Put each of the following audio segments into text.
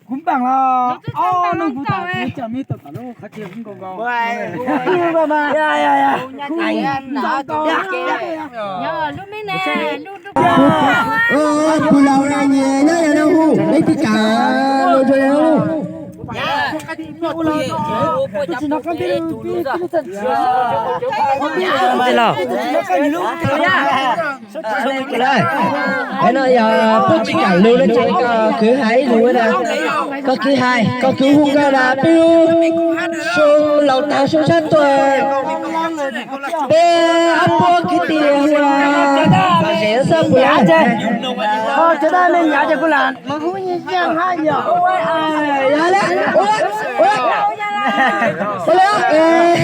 Kuv npam los ob nub kuv tas kuv coj me tau tom lub qhov chaw nkaus nkaus. Kuv laus na nyias nyob yog no hu, leej twg kam los rau yog no hu. Los, no yog puab tsis kam lug no ces koj kwv hais ib lug na. Koj kwv hais, koj kwv hu nkauj na, peb lub xyoo laus tas xyoo tshiab tuaj, peb ob puab kwv tij hu los zes xab puas lawm.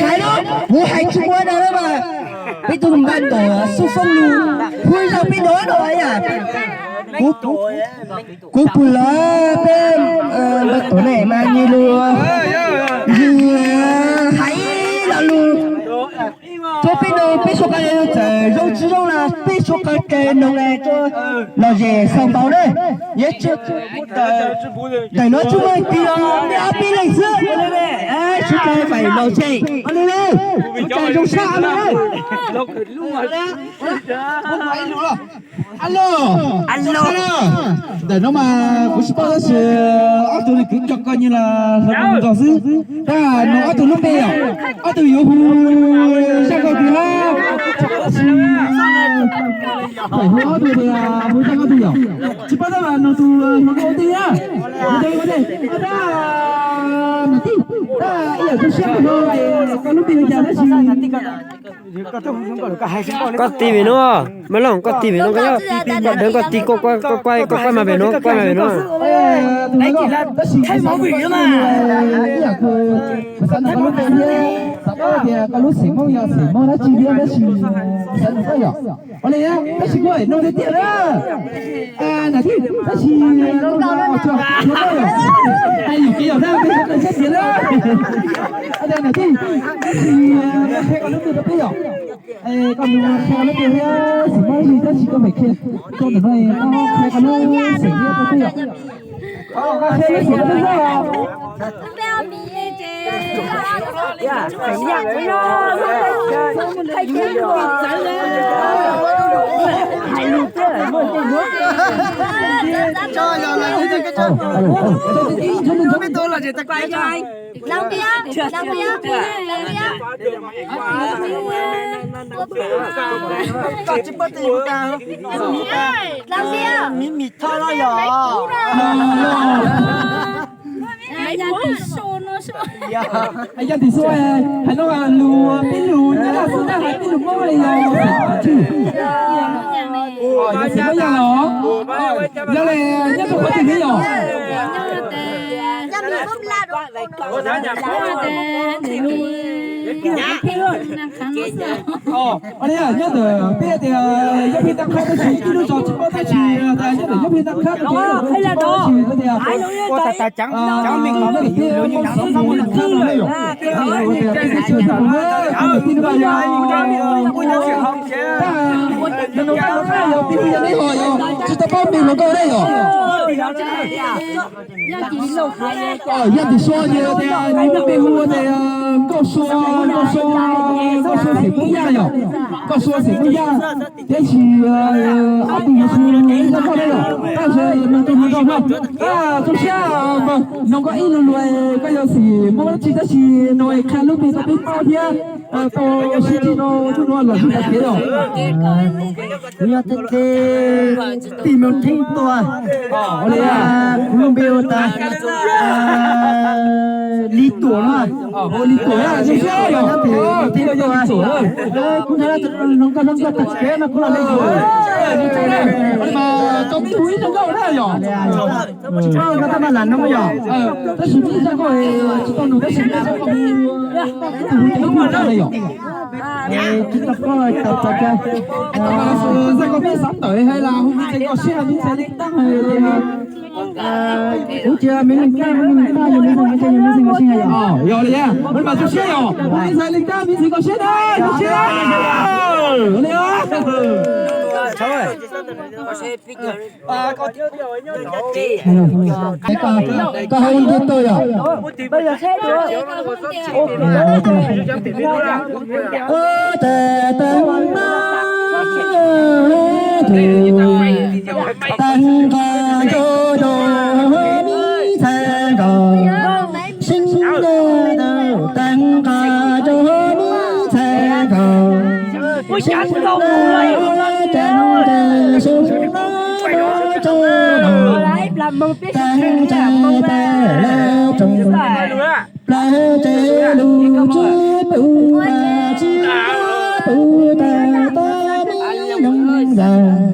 Hais no, kuv hais tsis ua no mas peb tug npaj tom xub foob lug, hu zaum peb no no yom. Kuv pum los peb npaj tom ne mas nyias lug, nyias hais lo lug. Rua peb no peb suav qab txawm zoo tsis zoo los peb suav qab ke noog los zes xaus npaum na. Ntawm no tsuj muag ti os, nej ob peb leeg xwb, sawv daws faim los zes. Ua li, ua cas zoo sab no. Ntawm no mas kuv tsis paub tab sis ob tug kwv coj koj nyias los hluas nkauj mus nrog xwb. Tab no ob tug lub npe yom, ob tug yuav hu zaj nkauj twg hab? Tab sis hu ob tug tias hu zaj nkauj twg yom? Tsis paub tab mas nug tus hluas nkauj ua ntej na. Ua ntej, ua ntej. Tab nam tij, tab ib yam tu siab koj lub npe hu cas tab sis Koj tis vim no, Maiv Looj, koj tis vim no, koj deev koj tis, koj quaj, koj quaj mas vim no, quaj mas vim no. Tab sis kuv xav nug koj lub npe thiab, xav paub tias koj lub xeem Hmoob yog xeem Hmoob dab tsi thiab, tab sis kuv xav nug koj yom. Ua li, tab sis kuv nug tiag tiag na. Nam tij, tab sis, hais yog kev yog dab peb sawv daws saib tiag na. Nam tij, tab sis koj qhia koj lub npe rau peb yom. Koj nug qhia koj lub npe thiab xeem Hmoob dab tsi, tab sis koj pheej qhia rau ntawm no, koj qhia koj lub xeem thiab rau peb yom. Koj qhia lub xeem rau peb yom. Koj tsis paub tis ua cas. Miv Mis Thoj los yog. Yog tim xua, hais no lus peb lus nyab laj xwb, tab hais peb lus Hmoob li yog xeem Hmoob yam los. Yog li, nyob rau qhov twg thiab yom? Ua li nyob ntawm peb tias yog peb tag qab tab sis ib lub zos tsis paub tab sis, nyob ntawm yog peb tag qab tab sis tsis paub tab sis tias ua tas tas ceev ceev me qhov peb Hmoob tag qab no ne yom. Tias peb teb chaws tag qab no tib lub yog, yog peb hu yog neb ho yog tsis tau paub me hluas nkauj ne yom. Yog tim sua ces tias nws lub npe hu tias Nkauj Sua, Nkauj Sua, Nkauj Sua xeem Hmoob Yaj yom. Nkauj Sua xeem Hmoob Yaj, tiam sis ob tug yuav hu Nkauj Nkauj ne yom. Tab sis nug rau hluas nkauj no, zoo siab nug koj ib lus lus, koj yog xeem Hmoob dab tsi tab sis no qhia lub npe rau peb paub thiab tau sib ntsib rau hnub no los yog kev yom. Kuv yog Tej Tej, tim Moos Theeb tuaj. Ua li, kuv lub npe hu tas Li Tuam no. Li Tuam, zoo siab yog tim Moos Theeb tuaj. Kuv hnov hluas nkauj hluas nkauj tag kev no kuv los li. Tau tib tug ib zaj nkauj na yom. Tsis paub koj tab mas lam nug yom. Tab sis ib zaj nkauj tsis tau nug tab sis ib zaj nkauj, ib tug hu ib tug zaj na yom. Tsis tau koj tau tau ca. Zaj nkauj peb xav tawm hais los hu me ntxhais Nkauj Siab, me ntxhais Li Taab hais tias kuv cia me leej kab, me leej kab, yog me ntxhais Nkauj Siab, yog me ntxhais Nkauj Siab yom. Yog li, ua li mas zoo siab yom, me ntxhais Li Taab, me ntxhais Nkauj Siab na, zoo siab. Ua li. Koj hau ntiag tau yom? Tes taw, tes taw nqa rau rau me ntxhais nkaus. Sib ncaws taw nqa rau me ntxhais nkaus. Sib ncaws taw nqa rau me ntxhais nkaus. Taw nqa taw le tsoom plaws tsev lus tsis pub tas tsis pub tas tab me neeg ncaws.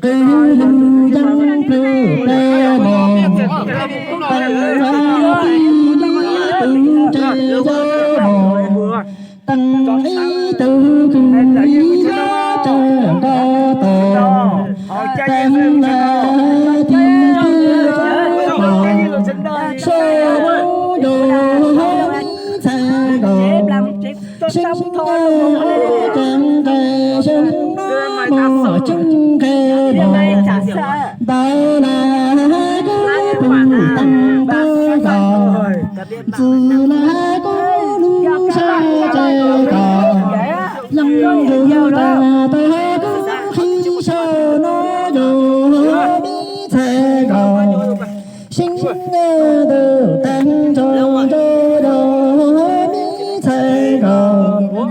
Qw lug yeej plhws plawg mos, teev ib tug tib tug tsev nkaus tus ib yab tsev nkaus tos, teev lawv tib tug tsev nkaus, sab nub rau me ntxhais nkaus. Sib ncaws taw nqa rau rau me ntxhais nkaus. Sib ncaws taw nqa rau rau me ntxhais nkaus. Ntawd lawv kuj pum teev taw nkaus, ntxwv lawv kuj lug sab tsev nkaus, leej nkaus taw taw kuj qhib sab nub rau me ntxhais nkaus. Sib ncaws taw nqa rau rau me ntxhais nkaus.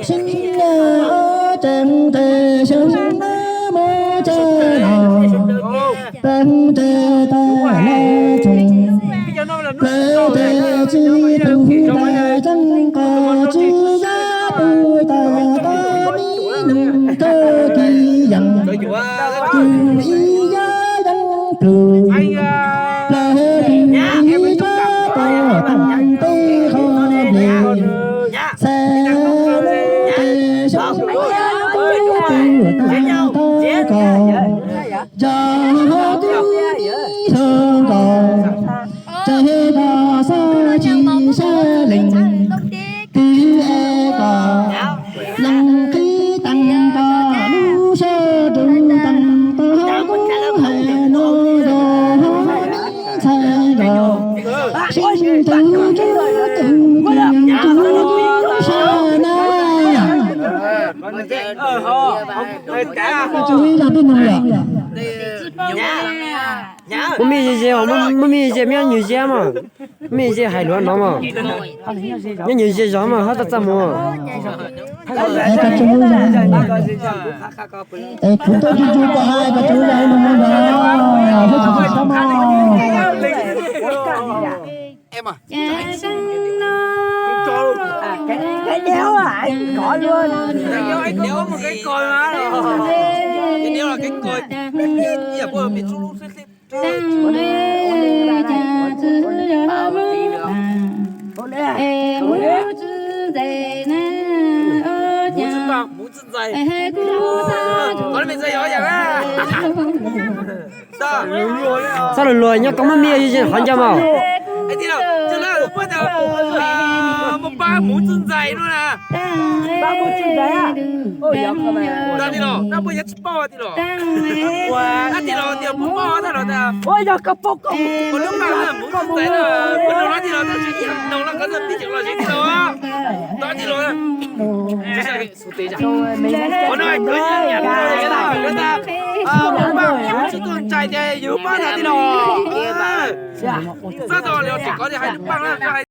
Sib ncaws ob tsev nqes sab nub mus tsev los, teev tsev taw lawv tsev, lawv tsev tsis pub tas tsev nkaus tsis yab pub tas tab me neeg kawg kiv yees, tus ib yab yeej plhws plawg, tus ib yab tos teev tej qhov ntej. Txhais lub tes sab nub kuj pum teev taw nkaus, yog kuj ib tug nkaus, tsev koj xav tsis sab lees, twb es koj lees qhib teev koj lub sab rau teev taw kuj hais no yog me ntxhais nkaus, sib ncaws rau rau me ntxhais nkaus lub sab na. Koj tsis ib zag tib neeg yom? Muaj me ze ze, muaj me ze, me nyob nyuag ze mas, me ze hais luag no mas, nyob nyuag ze zog mas hab txaj txaj muag. Es koj tsis ib zag, es kuv tuaj tsuj tsuj koj hais koj tsis ib zag no mas, hab txaj txaj muag. Txhob luag luag nyob koj muab me ze qhov ncauj mas. Txhob tau li tseem kov tias hais lub paaj na, hais